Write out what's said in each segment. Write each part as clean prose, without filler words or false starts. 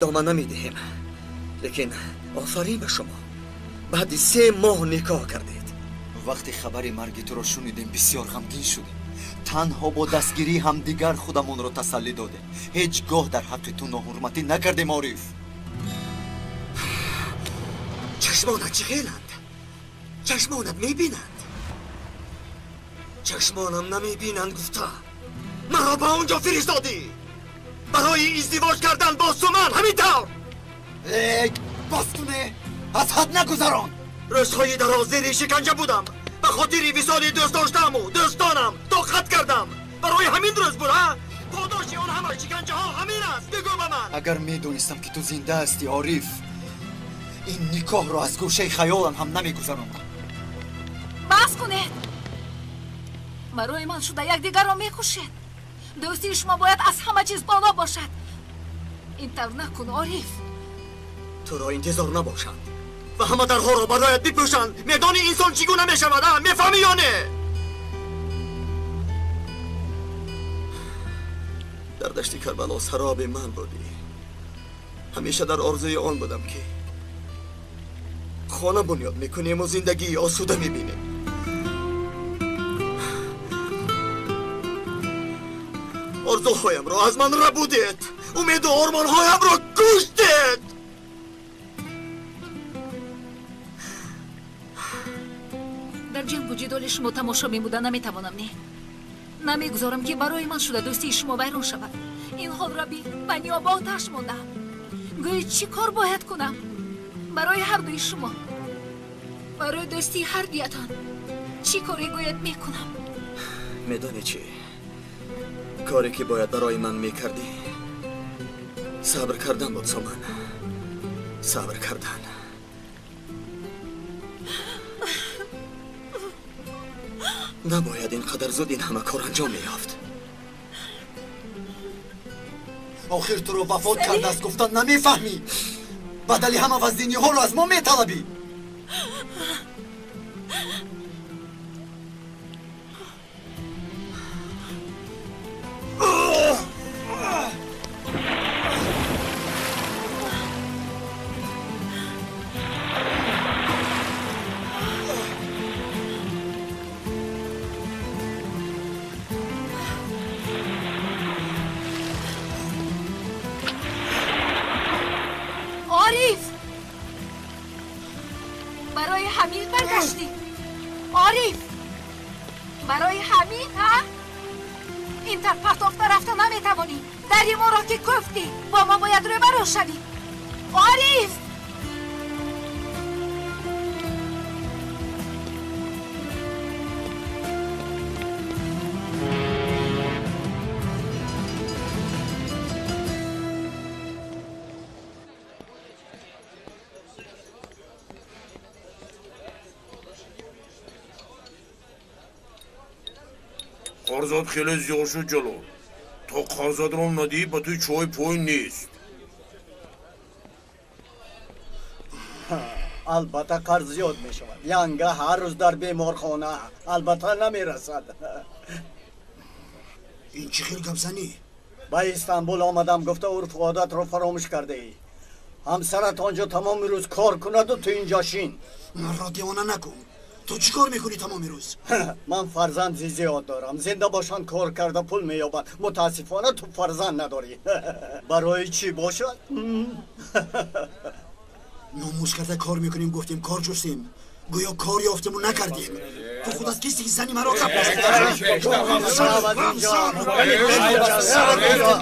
Идома намедиҳем, лекин офарин ба шумо, баъди 3 моҳ никоҳ кардед. Вақте хабари марги туро шунидем, бисёр ғамгин шудем. Танҳо бо дастгирии ҳамдигар худамонро тасаллӣ додем. Ҳеҷ гоҳ дар ҳаққи ту ноҳурматӣ накардем, Ориф. Чашмонат чӣ хеланд? Чашмонат мебинанд? Чашмонам намебинанд гуфта маро ба он ҷо фиристодӣ барои издивоҷ кардан бо Суман, ҳамин тавр? Эй, бас куне, аз ҳад нагузарон. Рӯзҳои дароз зери шиканҷа будам. Ба хотири висоли дӯст доштаму дӯстонам тоқат кардам. Барои ҳамин рӯз буд, а? Подоши он ҳама шиканҷаҳо ҳамин аст? Бигӯ ба ман. Агар медонистам, ки ту зинда ҳастӣ, Ориф, ин никоҳро аз гӯшаи хаёлам ҳам намегузарондам. Бас кунед! Барои ман шуда якдигарро мекушед. Дӯстии шумо бояд аз ҳама чиз боло бошад. Ин тавр накун, Ориф. Туро интизор набошанд ва ҳама дарҳоро бароят бипӯшанд, медонӣ инсон чӣ гуна мешавад, а? Мефаҳмӣ ё не? Дар дашти Карбало сароби ман будӣ. Ҳамеша дар орзуи он будам, ки хона бунёд мекунему зиндагии осуда мебинем. Орзуҳоямро аз ман рабудед, умеду ормонҳоямро куштед. Дар ҷангу ҷидоли шумо тамошо мебуда наметавонам. Не, намегузорам, ки барои ман шуда дӯстии шумо вайрон шавад. Ин ҳолро бин, ба ниёба оташ мондаам. Гӯӣ, чӣ кор бояд кунам? Барои ҳардуи шумо, барои дӯстии ҳардуятон чӣ коре гӯяд мекунам. Медонӣ чӣ? Коре ки бояд барои ман мекардӣ, сабр кардан буд, Соман, сабр кардан. Набояд ин қадар зуд ин ҳама кор анҷом меёфт. Охир туро вафот кардааст гуфтан намефаҳмӣ? Бадали ҳама ваздиниҳоро аз мо металабӣ. Ориф, барои ҳамин баргаштӣ, Ориф? Барои ҳамин, ҳа? Ин тар партофта рафта наметавонӣ. Дари моро ки кӯфтӣ, бо мо бояд рӯбарӯ шавӣ, Ориф. Қарзот хеле зиёд шуд, Ҷалол. То қарзатро надиҳӣ, ба ту чой пой нест. Албатта, қарз зиёд мешавад. Янга ҳар рӯз дар беморхона, албатта, намерасад. Ин чӣ хел гапзанӣ? Ба Истанбул омадам гуфта, урфу одатро фаромӯш кардаӣ. Ҳамсарат он ҷо тамоми рӯз кор кунаду ту инҷо шин. Маро девона накун. Ту чӣ кор мекунӣ тамоми рӯз? Ман фарзанди зиёд дорам. Зинда бошанд, кор карда пул меёбанд. Мутаассифона, ту фарзанд надорӣ. Барои чӣ бошад? Номус карда кор мекунем гуфтем, кор ҷустем, гӯё кор ёфтему накардем. Ту худ аз кисти зани маро қап.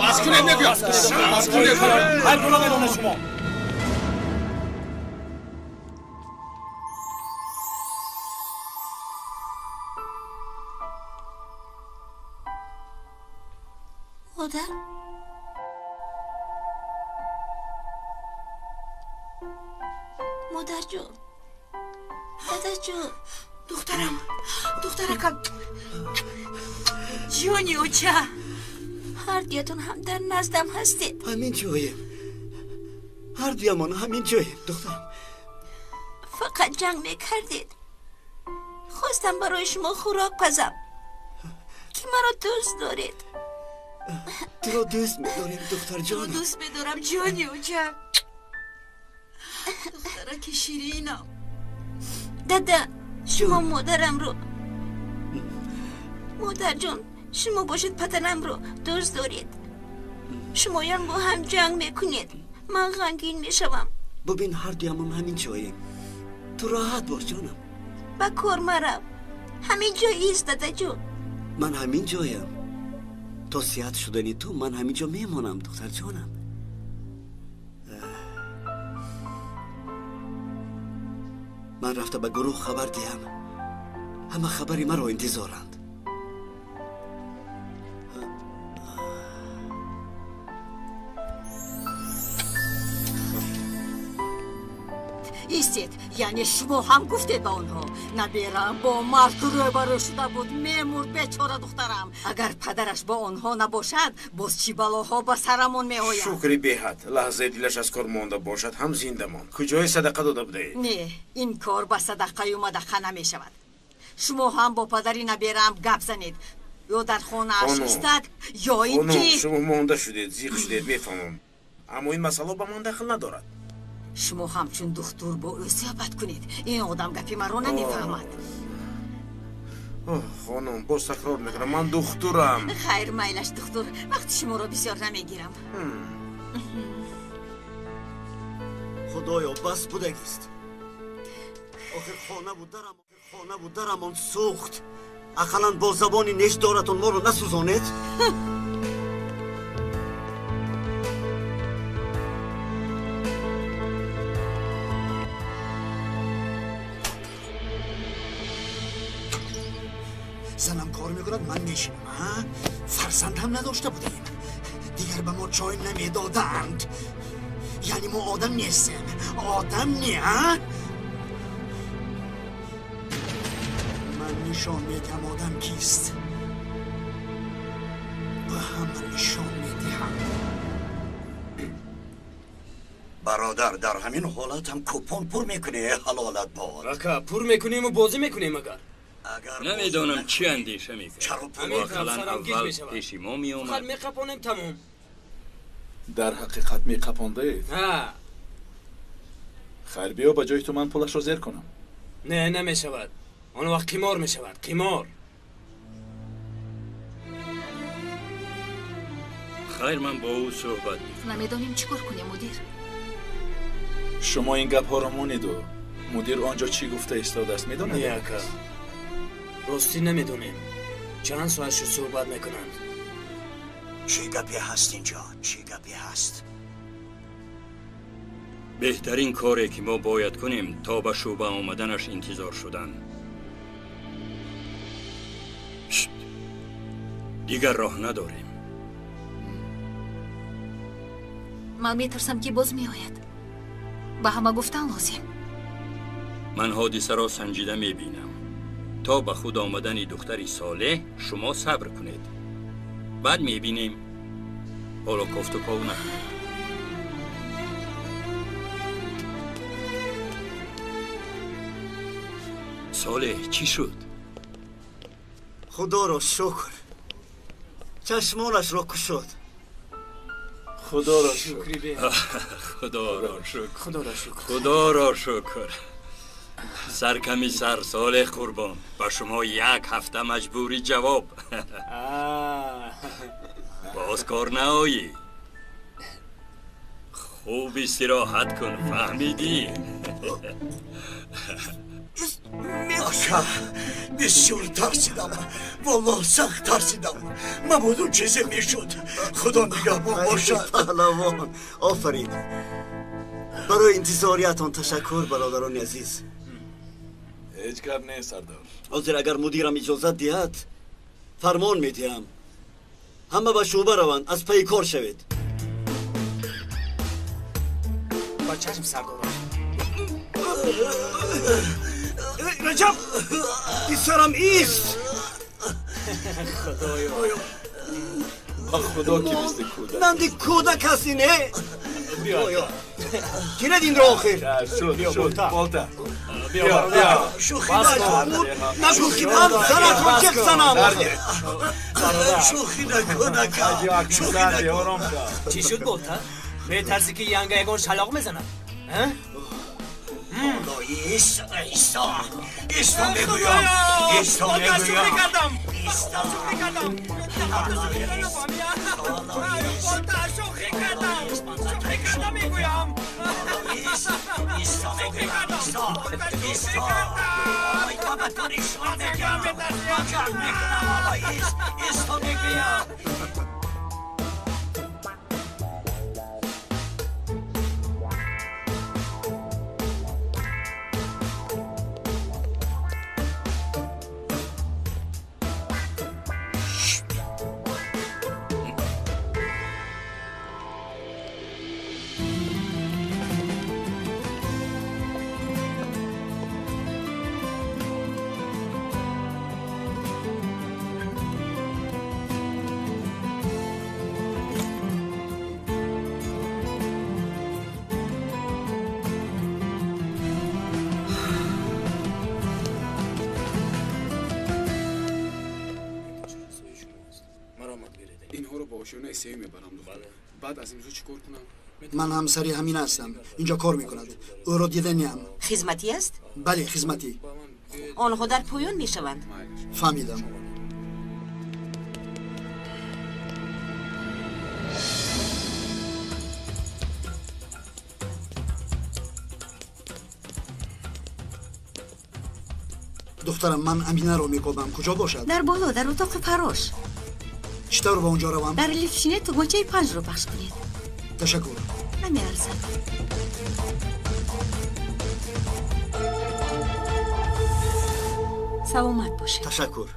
Бас кунед, мегӯям, бас кунед. Ҳар гуна медонед шумо. Модар, модарҷон, дадаҷон. Духтарам, духтаракам, ҷони оча. Ҳардуятон ҳам дар наздам ҳастед. Ҳамин ҷоем, ҳардуямон ҳамин ҷоем, духтарам. Фақат ҷанг мекардед. Хостам барои шумо хӯрок пазам, ки маро дӯст доред. Туро дӯст медорем, духтарҷон. Туро дӯст медорам, ҷони уча. Духтараки ширинам. Дада, шумо модарамро, модарҷон, шумо бошед падарамро дӯст доред. Шумоён бо ҳам ҷанг мекунед, ман ғамгин мешавам. Бубин, ҳар дуямон ҳамин ҷоем. Ту роҳат бош, ҷонам. Ба кор марав, ҳамин ҷо ист, дадаҷон. Ман ҳамин ҷоям. То сиҳат шудани ту ман ҳамин ҷо мемонам, духтарҷонам. Ман рафта ба гурӯҳ хабар диҳам. Ҳама хабари маро интизоранд. Истед, яъне шумо ҳам гуфтед ба онҳо. Набераам бо марг рӯбарӯ шуда буд, мемурд бечора духтарам. Агар падараш бо онҳо набошад, боз чӣ балоҳо ба сарамон меояд? Шукри беҳад, лаҳзаи дилаш аз кор монда бошад, ҳам зинда монд. Куҷои садақа дода будаед? Не, ин кор ба садақаю мадақа намешавад. Шумо ҳам бо падари набераам гап занед. Ё дар хонааш истад, ё ин ки... Шумо монда шудед, зиқ шудед, мефаҳмам. Аммо ин масъала ба ман дахл надорад. Шумо ҳамчун духтур бо ӯ суҳбат кунед. Ин одам гапи маро намефаҳмад. Хонум, боз такрор мекунам, ман духтурам. Хайр, майлаш, духтур, вақти шуморо бисёр намегирам. Худоё, бас будагист. Охир хонаву дарамон сӯхт. Ақаллан бо забони нешдоратон моро насӯзонед. Занам кор мекунад, ман мешинам. Фарзанд ҳам надошта будем. Дигар ба мо чой намедоданд. Яъне мо одам нестем. Одам не, а? Ман нишон медиҳам одам кист. Ба ҳама нишон медиҳам. Бародар, дар ҳамин ҳолат ҳам купон пур мекунӣ, ҳалолат бод. Ака, пур мекуниму бозӣ мекунем агар. Намедонам чӣ андеша мекард. Ақаллан аввал пеши мо меомад. Фақат меқапонем, тамом. Дар ҳақиқат меқапондаед? Хайр, биё ба ҷои ту ман пулашро зер кунам. Не, намешавад. Он вақт қимор мешавад, қимор. Хайр, ман бо ӯ суҳбат мекунам. Намедонем чӣ кор кунем, мудир. Шумо ин гапҳоро монеду. Мудир он ҷо чӣ гуфта истодааст, медонед? Не, ака, ростӣ намедонем. Чанд соат шуд суҳбат мекунанд. Чӣ гапе ҳаст инҷо? Чӣ гапе ҳаст? Беҳтарин коре ки мо бояд кунем то ба шӯъба омаданаш интизор шудан. Дигар роҳ надорем. Ман метарсам ки боз меояд. Ба ҳама гуфтан лозим. Ман ҳодисаро санҷида мебинам. То ба худ омадани духтари Солеҳ шумо сабр кунед. Баъд мебинем. Ҳоло кофту ков накунед. Солеҳ, чӣ шуд? Худоро шукр, чашмонашро кушод. Худоро шукр. Худоро шукр. Худоро шукр. Худоро шукр. Сарками сар, Солеҳ қурбон, ба шумо як ҳафта маҷбури ҷавоб. Боз кор наоӣ. Хуб истироҳат кун, фаҳмидӣ? Ака, бисёр тарсидам. Валлоҳ, сахт тарсидам. Мабодо чизе мешуд. Худо нигаҳбон бошад. Паҳлавон, офарин. Барои интизориятон ташаккур, бародарони азиз. Ҳеҷ гап нест, сардор. Ҳозир агар мудирам иҷозат диҳад, фармон медиҳам. Ҳама ба шӯъба раванд, аз пайи кор шавед. Ба чашм, сардорам. Раҷаб, писарам ист. Худоё, ба худо ки мисли кӯдак. Нанди кӯдак ҳастӣ, не? Худоё, гиред инро охир. Шуд, шуд, болта. Биё, биё. Шӯхӣ накун. Нагӯ ки ман занатро ҷеғ занам. Шӯхӣ накун, ака. Шӯхӣ накун. Чӣ шуд, болта? Метарсӣ ки янга ягон шалоқ мезанад? Исо, Исо, Исо мегӯям, Исо мегӯям. Шӯхӣ кардам. Шӯхӣ кардам. Шӯхӣ кардам мегӯям. Исо мегӯям, Исо, Исо. Ой, ба ту нишон медиҳам. Ман ҷанг мекунам, ҳоло Исо мегӯям. Баъд аз имрӯз чӣ кор кунам? Ман ҳамсари ҳамин ҳастам. Инҷо кор мекунад. Ӯро диданиам. Хизматӣ аст? Бале, хизматӣ. Онҳо дар поён мешаванд. Фаҳмидам. Духтарам, ман Аминаро мекобам. Куҷо бошад? Дар боло, дар утоқи фарош. Чӣ тавр ба он ҷо равам? Дар лифт шинед, тугмачаи 5-ро пахш кунед. Ташаккур. Намеарзад. Саломат бошед. Ташаккур.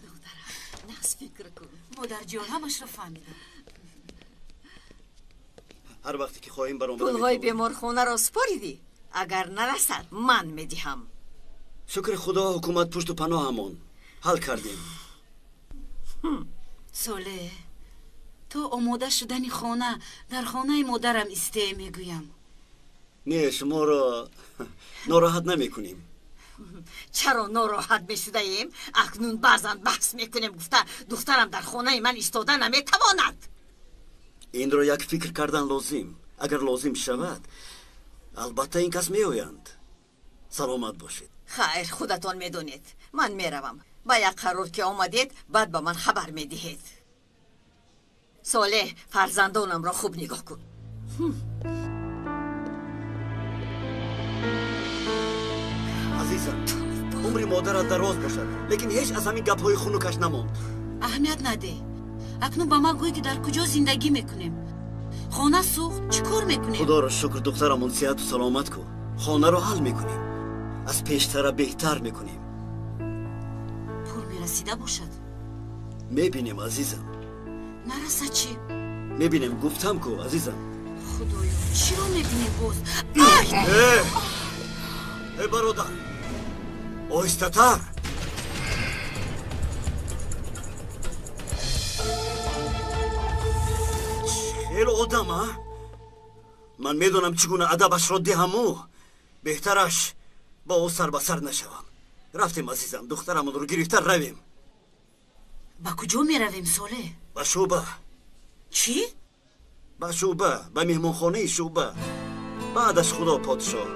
Духтарам, нағз фикр кун. Модарҷон, ҳамашро фаҳмидам. Ҳар вақте ки хоҳем баромада пулҳои беморхонаро супоридӣ? Агар нарасад, ман медиҳам. Шукри Худо, ҳукумат пушту паноҳамон. Ҳал кардем. Солеҳ, то омода шудани хона дар хонаи модарам исте мегӯям. Не, шуморо нороҳат намекунем. Чаро нороҳат мешудаем? Акнун баъзан баҳс мекунем, гуфта духтарам дар хонаи ман истода наметавонад. Инро як фикр кардан лозим. Агар лозим шавад, албатта ин кас меоянд. Саломат бошед. Хайр, худатон медонед. Ман меравам. Ба як қарор ки омадед, баъд ба ман хабар медиҳед. Солеҳ, фарзандонамро хуб нигоҳ кун. Азизам, умри модарат дароз бошад, лекин ҳеҷ аз ҳамин гапҳои хунукаш намонд. Аҳамият надеҳ. Акнун ба ман гӯй, ки дар куҷо зиндагӣ мекунем. Хона сӯхт, чӣ кор мекунем? Худоро шукр, духтарамон сиҳату саломат ку. Хонаро ҳал мекунем. Аз пештара беҳтар мекунем. Пул мерасида бошад? Мебинем, азизам. Нарасад чӣ? Мебинем, гуфтам ку, азизам. Худоё, чиро мебинем боз? Э, бародар, оҳистатар. Хеле одам, а? Ман медонам чӣ гуна адабашро диҳаму. Беҳтараш ба ӯ сар ба сар нашавам. Рафтем, азизам, духтарамонро гирифта равем. Ба куҷо меравем, Солеҳ? Ба шӯъба. Чӣ? Ба шӯъба, ба меҳмонхонаи шӯъба. Баъдаш Худо подшоҳ.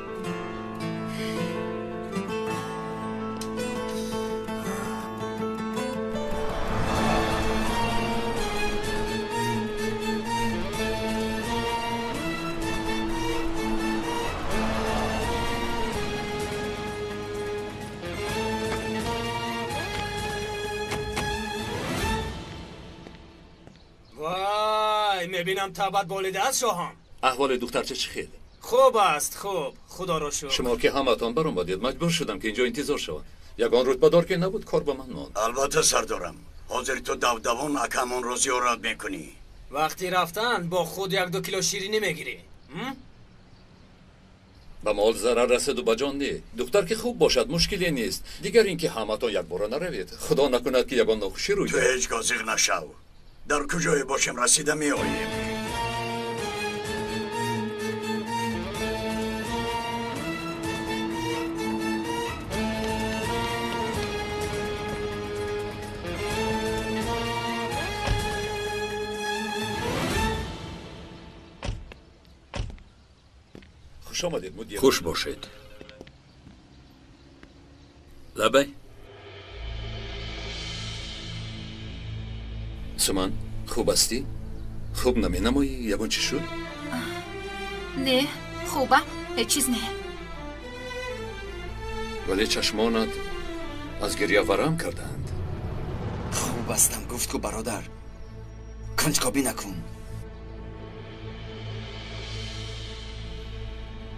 Мебинам табат болидааст, шоҳон. Аҳволи духтарча чӣ хел? Хуб аст, хуб, худоро шукр. Шумо ки ҳаматон баромадед, маҷбур шудам ки инҷо интизор шавам. Ягон рутбадор ки набуд, кор ба ман монд. Албатта, сардорам. Ҳозир ту давдавон акамонро зиёрат мекунӣ. Вақти рафтан бо худ 1-2 кило ширинӣ мегирӣ. Ба мол зарар расаду ба ҷон не. Духтар ки хуб бошад, мушкиле нест. Дигар ин ки ҳаматон якбора наравед. Худо накунад ки ягон нохушӣ рӯй Ту ҳеҷ гоҳ зиқ нашав. Дар куҷое бошем, расида меоем. Хуш омадед, мудир. Хуш бошед. Лабай. Суман, хуб ҳастӣ? Хуб наменамоӣ? Ягон чӣ шуд? Не, хубам, ҳеҷ чиз не. Вале чашмонат аз гирья варам кардаанд. Хуб ҳастам, гуфт ку бародар. Кунҷкобӣ накун.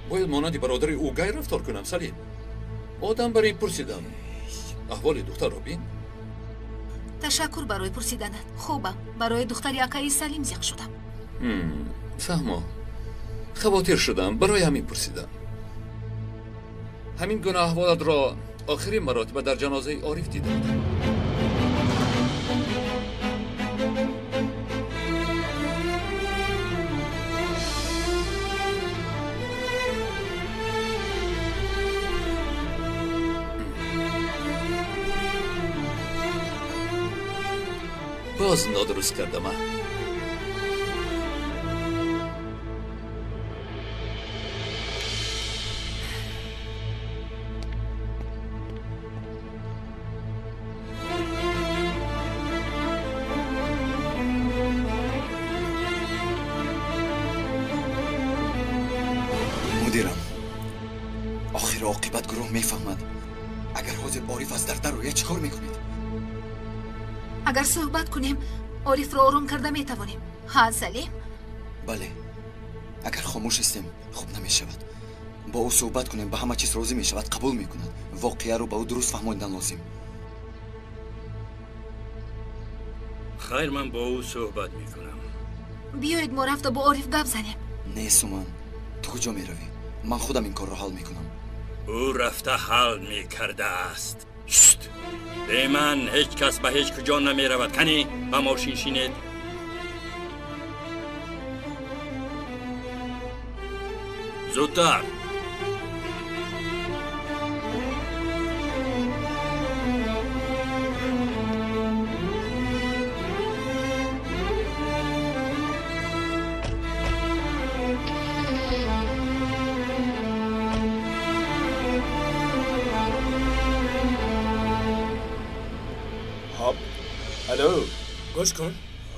Бояд монанди бародари ӯ гай рафтор кунам, Салим. Одам бар ин пурсидам. Аҳволи духтарро бин. Ташаккур барои пурсиданат. Хубам. Барои духтари акаи Салим зиқ шудам. Фаҳмо. Хавотир шудам, барои ҳамин пурсидам. Ҳамин гуна аҳволатро охирин маротиба дар ҷанозаи Ориф дида будам. Боз нодуруст кардама. Мудирам, охир оқибат гурӯҳ мефаҳмад. Агар ҳозир Ориф аз дар дарояд, чӣ кор мекунед? Агар суҳбат кунем, Орифро ором карда метавонем. Ҳа, Салим? Бале. Агар хомӯш истем, хуб намешавад. Бо ӯ суҳбат кунем, ба ҳама чиз розӣ мешавад, қабул мекунад. Воқеаро ба ӯ дуруст фаҳмондан лозим. Хайр, ман бо ӯ суҳбат мекунам. Биёед мо рафта бо Ориф гап занем. Не, Суман, ту куҷо меравӣ? Ман худам ин корро ҳал мекунам. Ӯ рафта ҳал мекардааст. Шт! Бе ман ҳеҷ кас ба ҳеҷ куҷо намеравад. Кани ба мошин шинед. Зудтар. Алло. Гӯш кун,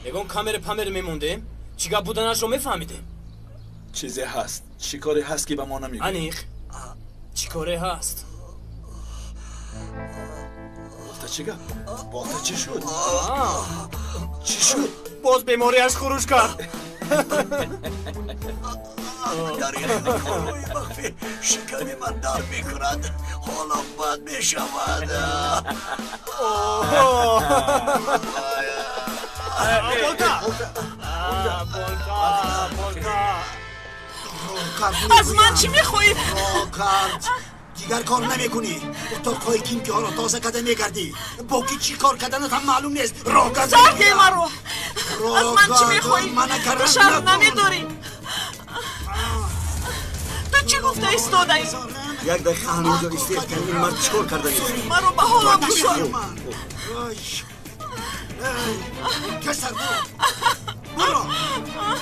ягон камера памера мемондем, чӣ гап буданашро мефаҳмидем. Чизе ҳаст, чӣ коре ҳаст ки ба мо намегӯӣ? Аниқ, чӣ коре ҳаст? Болта чӣ гап? Болта чӣ шуд? Чӣ шуд? Боз бемориаш хуруҷ кард. Дар яхни корҳои махфӣ шиками ман дард мекунад, ҳолам бад мешавад. Болта! Аз ман чӣ мехоҳӣ? Кард. Дигар кор намекунӣ. Утоқҳои кимкиҳоро тоза карда мегардӣ. Бо ки чӣ кор карданат ҳам маълум нест. Роҳ кард. Сарде маро. Аз ман чӣ мехоҳӣ? Ту шарм намедорӣ. Ту чӣ гуфта истодаӣ? Як дақиқа ҳаминҷо истед, ки ин мард чӣ кор карданист? Маро ба ҳолам гузор. Касар буро.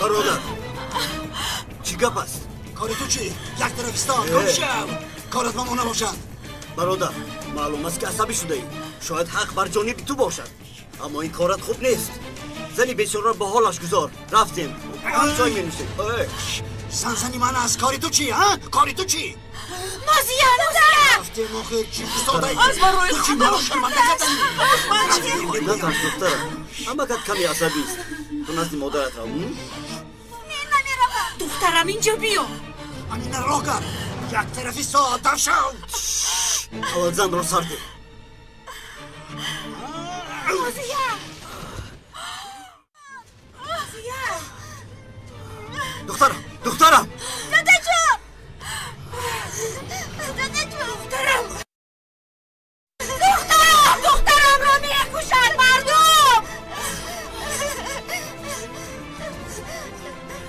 Бародар, чӣ гап аст? Кори ту чӣ? Як тараф истод, гум шав. Корат ба мо набошад. Бародар, маълум аст ки асабӣ шудаӣ. Шояд ҳақ бар ҷониби ту бошад, аммо ин корат хуб нест. Зани бечораро ба ҳолаш гузор. Рафтем, чой менӯшем. Зан зани ман аст. Кори ту чӣ? Кори ту чӣ? Мозия, мозия! Рафтем охир, чӣ истодаӣ? Аз барои Ту чӣ худо! маро шарманда карданӣ? Аз ман чӣ мехоҳӣ? Натарс, духтарам, ҳамакат каме асабист. Ту назди модарат рав. Не, намеравам. Духтарам, инҷо биё. Амина, роҳ кард. Як тараф истод, даф шав. Аввал занро сар деҳ. Мозия! Мозия! Духтарам, духтарам! Дадаҷон! Дадаҷон! Духтарам! Духтарам! Духтарамро мекушанд мардум!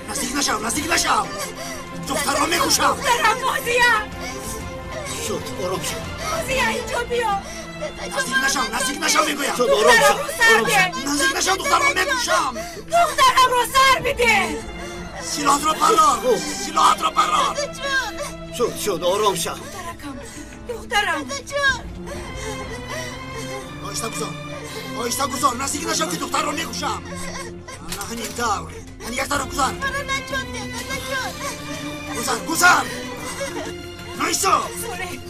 Наздик нашав, наздик нашав. Духтарро мекушам. Духтарам, Мозия! Шуд, ором шуд. Мозия, инҷо биё! Наздик нашав, наздик нашав мегӯям. Шуд, ором шуд, Духтарамро сар ором шуд. деҳ! Наздик нашав, духтарро мекушам. Духтарамро сар бидеҳ! Силоҳатро барор! Силоҳатро барор! Шуд, шуд, ором шав. Духтаракам, духтарам. Дадаҷон. Оҳиста гузор, оҳиста гузор, наздик нашав ки духтарро мекушам. На ҳамин тавр, яъне як тараф гузар. Маро наҷот де, дадаҷон. Гузар, гузар! Наисо!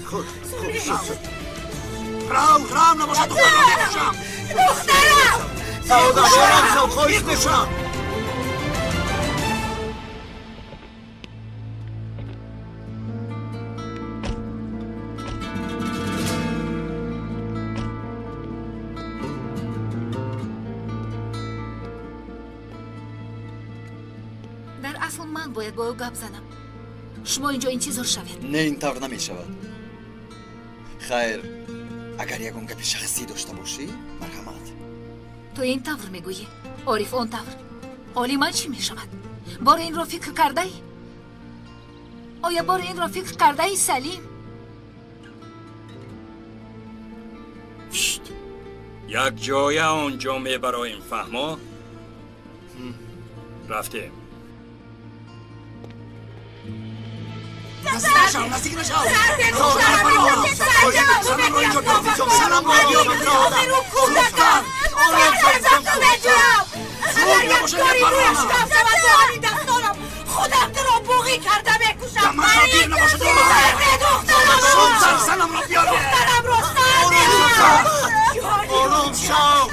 Худ, хуб, шуд, шуд. Рав, рав, набошад духтарро мекушам. Духтарам! Саодат, ором шав, хоҳиш мекунам. Дар асл ман бояд бо ӯ гап занам. Шумо инҷо интизор шавед. Не, ин тавр намешавад. Хайр, агар ягон гапи шахсӣ дошта бошӣ, марҳамат. Ту ин тавр мегӯӣ, Ориф он тавр. Ҳоли ман чӣ мешавад? Боре инро фикр кардаӣ? Оё боре инро фикр кардаӣ, Салим? Як ҷоя он ҷо мебароем, фаҳмо? Рафтем. Наздик нашав, наздик нашав! Занамро инҷо биёр! Занамро биёр! Духтар! Ором шав! Зуд набошад мепаронам! Худам туро буғӣ карда мекушам! Даманро дир набошад Зудтар занамро биёр! Духтарамро сар Ором шав!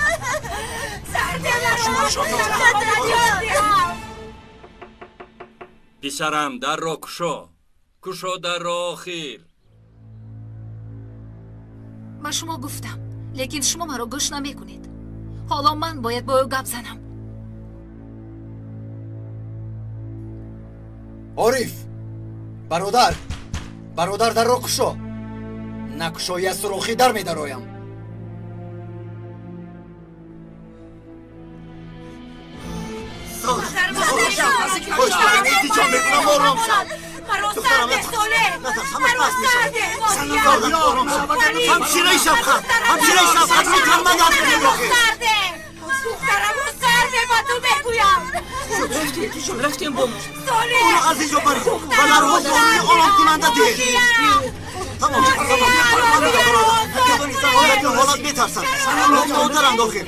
Писарам, дарро кушо. Кушо дарро охир. Ба шумо гуфтам, лекин шумо маро гӯш намекунед. Ҳоло ман бояд бо ӯ гап занам. Ориф! Бародар! Бародар, дарро кушо! Накушоӣ аз сурохӣ дар медароям. Илтиҷо мекунам, ором шав. Маро сарде, Солеҳ! Маро сарде! Ҳамшираи шафқат! Ҳамшираи шафқат, мекан ман Духтарамро сарде! Духтарамро сарде, ба ту мегӯям! Рафтем бо мо. Солеҳ! Ӯро аз инҷо баред ва дарҳол доруи оромкунанда диҳед. Тамом, тамом, бародар. Ҳолат метарсам. Модарам дохил.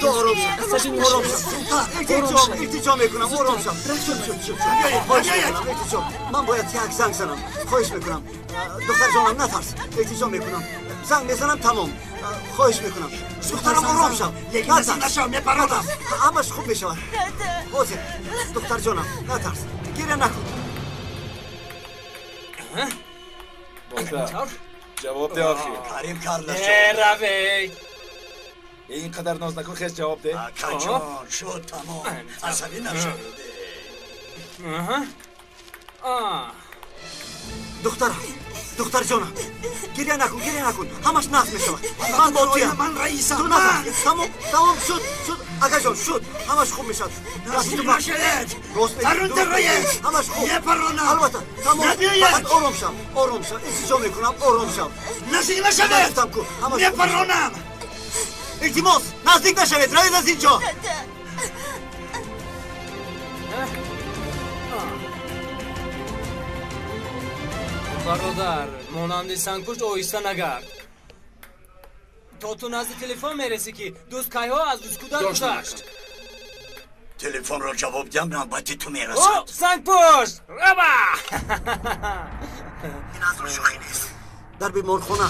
Ту ором шав, ором шав. Илтиҷо, илтиҷо мекунам, ором шав. Хоҳиш мекунам, илтиҷо. Ман бояд як занг занам. Хоҳиш мекунам. Духтарҷонам, натарс. Илтиҷо мекунам. Занг мезанам, тамом. Хоҳиш мекунам. Духтарам, ором шав. Лекин наздик нашав, мепаронам. Ҳамаш хуб мешавад. Ҳозир, духтарҷонам, натарс. Гиря накун. Ҷавоб де охир. Карим карлаш. Равей. Ин қадар ноз накун, хез ҷавоб де. Акаҷон, шуд тамом. Асабӣ нашавед. Духтарам, духтарҷонам, гиря накун, гиря накун. Ҳамаш нағз мешавад. Ман бо туям. Ман раисам. Ту натарс. Тамом, тамом, шуд, шуд. Акаҷон, шуд. Ҳамаш хуб мешавад. Наздик нашавед. Рост мегӯӣ. Дарун дароед. Ҳамаш хуб. Мепаронам. Албатта, тамом. Набиёед. Фақат ором шав, ором шав. Илтиҷо мекунам, ором шав. Наздик нашавед. Гуфтам ку, ҳамаш хуб мешавад. Мепаронам. Илтимос, наздик нашавед, равед аз инҷо. Бародар, монанди сангпушт оҳиста нагард. То ту назди телефон мерасӣ ки дӯст кайҳо аз дӯсткудар гузашт. Телефонро ҷавоб диҳам, навбати ту О, мерасад. сангпушт! Раба! Ин аз шӯхӣ нест. Дар беморхона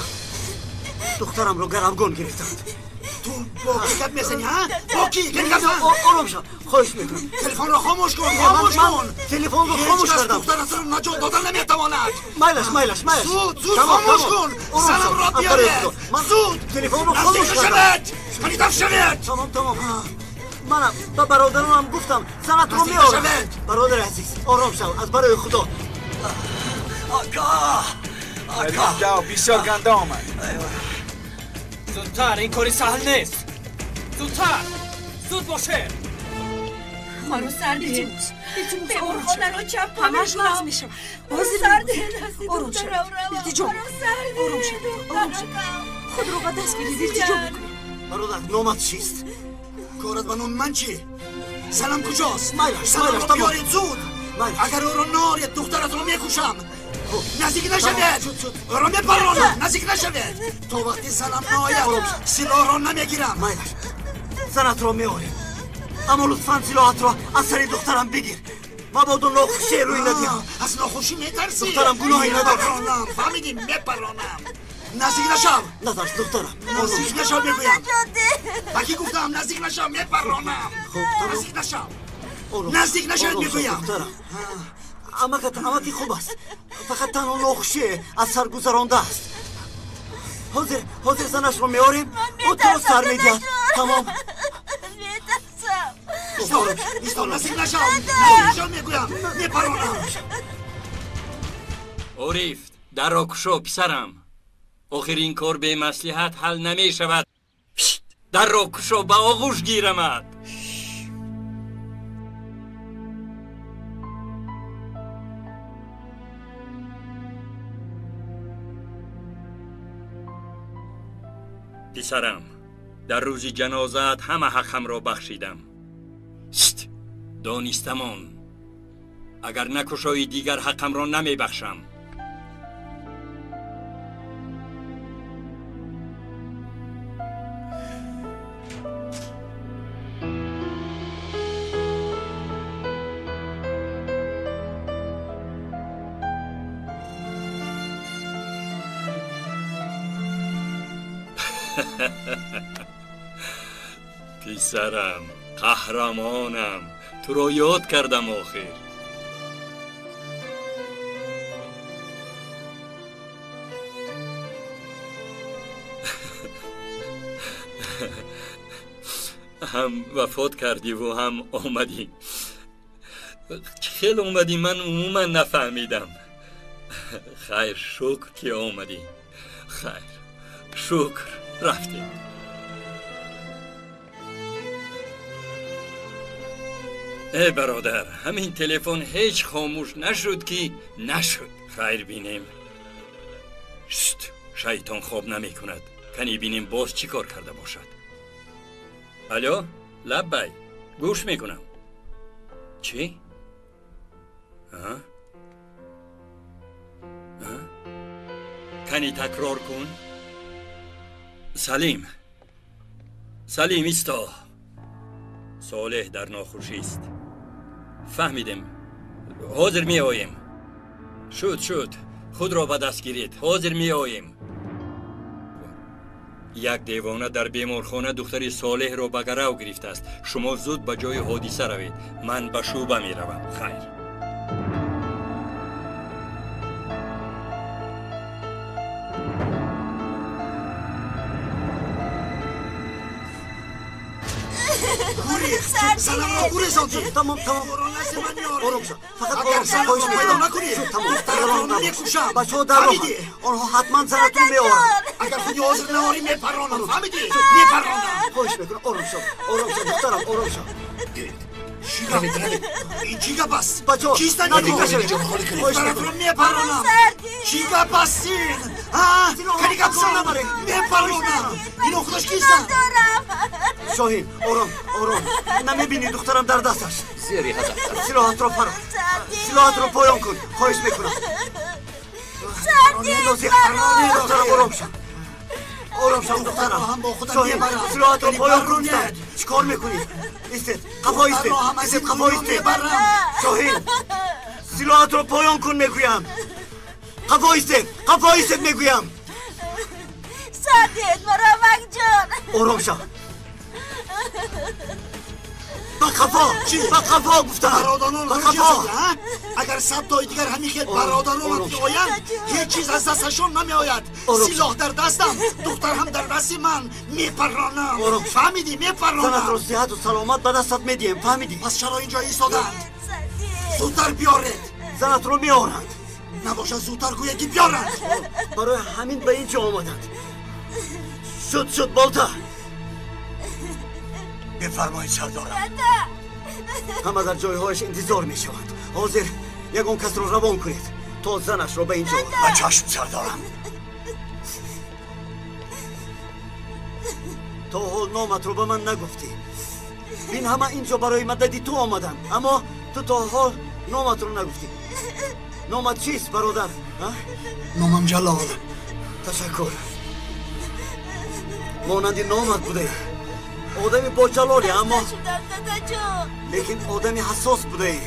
духтарамро гаравгон гирифтанд. Ту бо кӣ гап мезанӣ, ҳа? Бо кӣ? Гап зан. Ором шав, хоҳиш мекунам. Телефонро хомӯш кун, хомӯш кун. Телефонро хомӯш Ҳеҷ кас кардам. духтаратро наҷот дода наметавонад. Майлаш, майлаш, майлаш. Зуд, зуд Тамом, хомӯш тамом. кун. Ором шав. Занамро Аз барои биёред. Худо. Ман Зуд. телефонро Наздик хомӯш кардам. нашавед. Қанитар шавед. Тамом, тамом. Манам ба бародаронам гуфтам, занатро Наздик меорам. нашавед. Бародари азиз, ором шав, аз барои Худо. Ака! Ака! Дав, бисёр ганда омад. Зудтар, ин кори саҳл нест. Зудтар! Зуд боше! Маро сарде. Илтимос, илтимос, ором Беморхонаро шавед. чаппа Ҳамаш мекунам. нағз мешавад. Ҳозир Сарде, мебинем. дасти Ором шавед. духтарам равам. Илтиҷо Маро мекунам. сарде, Ором шавед, ором шавед. духтаракам. Худро ба даст гиред, илтиҷо мекунем. Бародар, номат чист? Корат ба номи ман чӣ? Занам куҷост? Занамро биёред зуд. Агар ӯро наоред, духтаратро мекушам. Наздик нашавед, ӯро мепаронам. Наздик нашавед. То вақти занам наояд, силоҳро намегирам. Занатро меорем, аммо лутфан силоҳатро аз сари духтарам бигир. Мабодо нохушие рӯй надиҳам. Аз нохушӣ метарсӣ? Духтарам гуноҳе надорад. Мепаронам, фаҳмидӣ? Мепаронам. Наздик нашав. Натарс, духтарам. Наздик нашав мегӯям. Ба кӣ гуфтам? Наздик нашав, мепаронам. Наздик нашав, наздик нашавед мегӯям. Амакат амаки хуб аст, фақат танҳо нохушие аз сар гузарондааст. Ҳозир занашро меорем, ӯ туро сар медиҳад. Тамом. Исто, наздик нашав, наздик нашав мегӯям, мепаронам. Ориф, дарро кушо, писарам. Охир ин кор бемаслиҳат ҳал намешавад. Дарро кушо, ба оғӯш гирамад. Писарам, дар рӯзи ҷанозаат ҳама ҳаққамро бахшидам. Донистамон, агар накушоӣ, дигар ҳаққамро намебахшам. Писарам, қаҳрамонам, туро ёд кардам охир. Ҳам вафот кардиву ҳам омадӣ. Хеле омадӣ, ман умуман нафаҳмидам. Хайр, шукр ки омадӣ. Хайр, шукр, рафтем. Э бародар, ҳамин телефон ҳеҷ хомӯш нашуд ки нашуд. Хайр бинем. Шт, шайтон хоб намекунад. Кани бинем боз чӣ кор карда бошад. Алло, лаббай, гӯш мекунам. Чӣ? Кани такрор кун. Салим, Салим, исто. Солеҳ дар нохушист. Фаҳмидем. Ҳозир меоем. Шуд, шуд. Худро ба даст гиред. Ҳозир меоем. Як девона дар беморхона духтари Солеҳро ба гарав гирифтааст. Шумо зуд ба ҷои ҳодиса равед. Ман ба шӯъба меравам. Хайр. Занамро гурезондӣ. Тамом, тамом. Ором шав, фақат ором шав. Хоҳиш пайдо накунӣ, духтаратро мекушам. Бачаҳо дар роҳанд, онҳо ҳатман занатро меоранд. Агар худи ҳозир наорӣ, мепаронам, фаҳмидӣ? Мепаронам. Хоҳиш мекунам, ором шав, ором шав, духтарам, ором шав. Ин чӣ гап аст? Бачаҳо, кистанд? Наздик нашавед. Духтаратро мепаронам. Чӣ гап аст ин? Кани гап зан, мепаронам. Ино худаш кистанд? Шоҳин, ором, ором. Намебинӣ, духтарам дар дасташ. Зери ҳазар. Силоҳатро фаро, силоҳатро поён кун, хоҳиш мекунам. Духтарам, ором шав, ором шав, духтарам. Шоҳин, силоҳатро поён кун. Чӣ кор мекунӣ? Истед, қафо истед, истед, қафо истед. Шоҳин, силоҳатро поён кун мегӯям. Қафо истед, қафо истед мегӯям. Сардед, маромакҷон. Ором шав. Ба қафо, ба қафо гуфтам. Бародарон, агар 100 тои дигар ҳамин хел бародаронат биоянд, ҳеҷ чиз аз дасташон намеояд. Силоҳ дар дастам, духтар ҳам дар дасти ман. Мепаронам, фаҳмидӣ? Мепаронам. Занатро сиҳату саломат ба дастат медиҳем, фаҳмидӣ? Пас чаро инҷо истодаанд? Зудтар биёред. Занатро меоранд. Набошад, зудтар гӯя ки биёранд. Барои ҳамин ба ин ҷо омаданд. Шуд, шуд, болта. Бифармоед, сардорам. Ҳама дар ҷойҳояш интизор мешаванд. Ҳозир ягон касро равон кунед, то занашро ба ин ҷо. Ба чашм, сардорам. То ҳол номатро ба ман нагуфтӣ. Ин ҳама инҷо барои мадади ту омаданд, аммо ту то ҳол номатро нагуфтӣ. Номат чист, бародар? Номам Ҷалол. Ташаккур. Монанди номат будаӣ. Одами боҷалоле, аммо лекин одами ҳассос будаӣ.